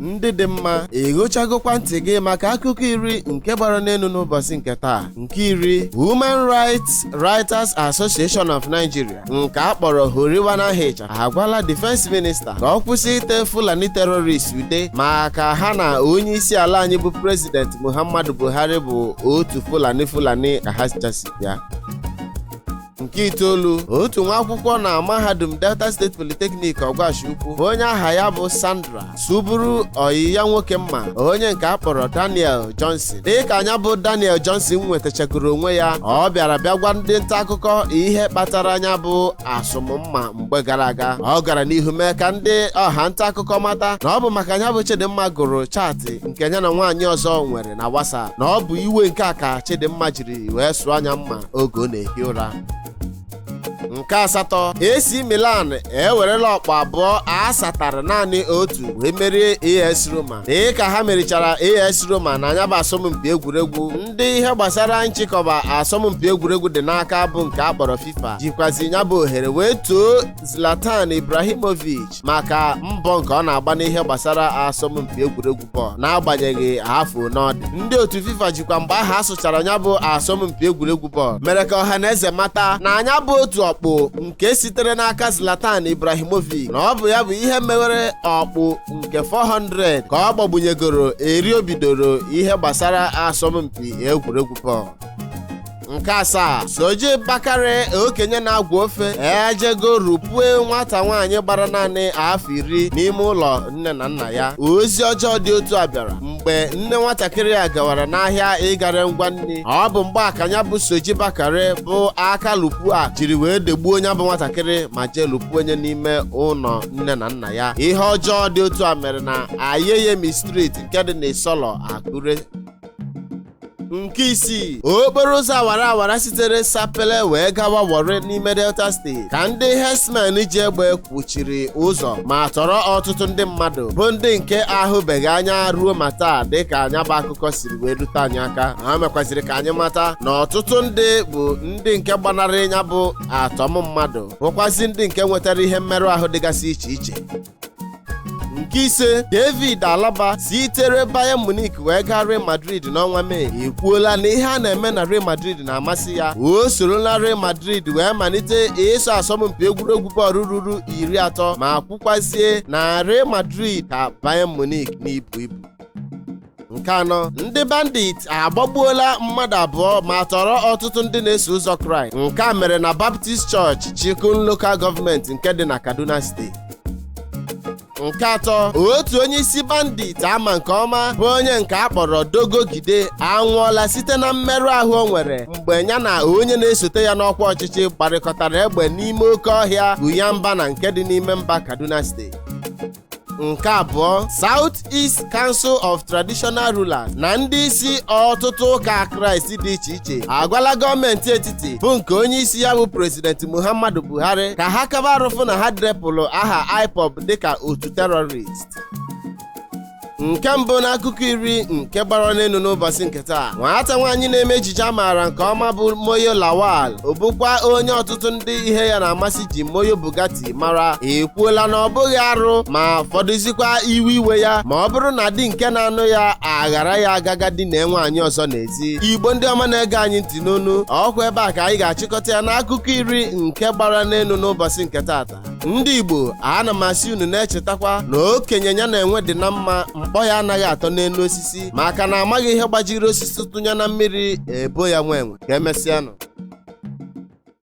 Ndị dị mma, ịgụchagokwa ntị gị maka akụkọ 10 nke gbara n'elu n'ụbọchị nke taa. Nke 10, Human Rights Writers Association of Nigeria nke a kpọrọ Horiwana H agwala Defense Minister ka ọ kwụsị ite Fulani terrorist ude maka ha na onye isi ala anyị bụ President Muhammadu Buhari bụ otu Fulani Fulani ka ha chasi bịa. Nke 9, otu nwa akwụkwọ na mahadum Delta State Polytechnic Ọgwashi-Ukwu bụ onye aha ya bụ Sandra sụburu oyi ya nwoke mma, onye nke a kpọrọ Daniel Johnson. Dịka anya bụ Daniel Johnson nwetachagoro onwe ya, ọ bịara bịa gwa ndị nta akụkọ ihe kpatara anya bụ asụmma mgbe gara aga. Ọ gara n'ihu mee ka ndị ọha nta akụkọ mata na ọ bụ maka anya bụ Chidimma gụrụ chaatị nke ya na nwaanyị ọzọ nwere na WhatsApp, na ọ bụ iwe nke a ka Chidimma jiri wee sụọ anya mma oge ọ na-ehi ụra. Nke 8, AC Milan ewerela ọkpụ 2 asatara naanị 1 wee merie AS Roma. Dịka ha merichara AS Roma na anya bụ asọmpi egwuregwu, ndị ihe gbasara nchịkọba asọmpi egwuregwu dị n'aka bụ nke a kpọrọ FIFA jikwazi ya bụ ohere wee too Zlatan Ibrahimovic maka mbọ nke ọ na-agba n'ihe gbasara asọmpi egwuregwu bọọlụ n'agbanyeghị afọ n'ọdị. Ndị otu FIFA jikwa mgbe ahụ asụchara ya bụ asọmpi egwuregwu bọọlụ mere ka ọha na eze mata na anya bụ otu ọkpụ nke sitere n'aka Zlatan Ibrahimovic na ọ bụ ya bụ ihe mewere ọkpụ nke 400 ka ọ gbagbụnyegoro eri o bidoro ihe gbasara asọmpi egwuregwu bọọlụ. Nke 7, Soji Bakare okenye na-agwa ofe ejego rupue nwata nwaanyị gbara naanị afọ 10 n'ime ụlọ nne na nna ya. Ozi ọjọọ dị otu a bịara mgbe nne nwatakịrị a gawara n'ahịa ịgara ngwa nri. Ọ bụ mgbe akanya bụ Soji Bakare bụ aka lupu a jiri wee degbuo onye bụ nwatakịrị ma jee lupuo onye n'ime ụlọ nne na nna ya. Ihe ọjọọ dị otu a mere na Ayeyemi Street nke dị n'Isolo, Akure. Nke 6, okporo ụzọ awara awara sitere Sapele wee gawa Warri n'ime Delta Steeti ka ndị herdsmen ji egbe kwuchiri ụzọ ma tọrọ ọtụtụ ndị mmadụ bụ ndị nke ahụbeghị anya ruo ma taa, dịka anya bụ akụkọ siri wee rute anyị aka. Ha mekwaziri ka anyị mata na ọtụtụ ndị bụ ndị nke gbanarị ya bụ atọm mmadụ, bụkwazi ndị nke nwetara ihe mmerụ ahụ dịgasị iche iche. Nke 5, David Alaba sitere Bayern Munich wee gaa Real Madrid n'ọnwa Mee ekwuola na ihe a na-eme na Real Madrid na-amasị ya. O sorola Real Madrid wee malite ịsọ asọmpi egwuregwu bọọlụ ruru 30 ma kwukwazie na Real Madrid ka Bayern Munich n'ibu ibu. Nke 4, ndị bandit agbagbuola mmadụ 2 ma tọrọ ọtụtụ ndị na-eso ụzọ Kraịst. Nke a mere na Baptist Church Chikun Local Government nke dị na Kaduna Steeti. Nke 3, otu onye isi bandit ama nke ọma bụ onye nke a kpọrọ Dogogide anwụọla site na mmerụ ahụ o nwere mgbe ya na onye na-esote ya n'ọkwa ọchịchị gbarịkọtara egbe n'ime oke ọhịa Guyamba na nke dị n'ime mba Kaduna Steeti. Nke 2, South East Council of Traditional Rulers na ndị isi ọtụtụ ụka Kraịst dị iche iche agwala gọọmenti etiti bụ nke onye isi ya bụ President Muhammadu Buhari ka ha kaba arụfụ na ha depụrụ aha IPOB dịka otu terrorist. Nke mbụ n'akụkọ 10 nke gbara n'elu n'ụbọchị nke taa, nwata nwaanyị na-eme ejije a maara nke ọma bụ Moyo Lawal, ọ bụkwa onye ọtụtụ ndị ihe ya na-amasị ji Moyo Bugatti mara, ekwuola na ọ bụghị arụ ma fọdụzikwa iwe iwe ya ma ọ bụrụ na di nke na-anụ ya aghara ya agaga di na nwaanyị ọzọ n'ezi. Igbo ndị ọma na-ege anyị ntị n'onu, ọkwa ebe a ka anyị ga-achịkọta ya n'akụkọ 10 nke gbara n'elu n'ụbọchị nke taata. Ndị Igbo, ana m asị unu na-echetakwa na okenye ya na-enwe dị na mma mkpọ ya anaghị atọ n'elu osisi, maka na amaghị ihe gbajiri osisi tụnye na mmiri ebo ya nwe enwe. Ka emesịanụ.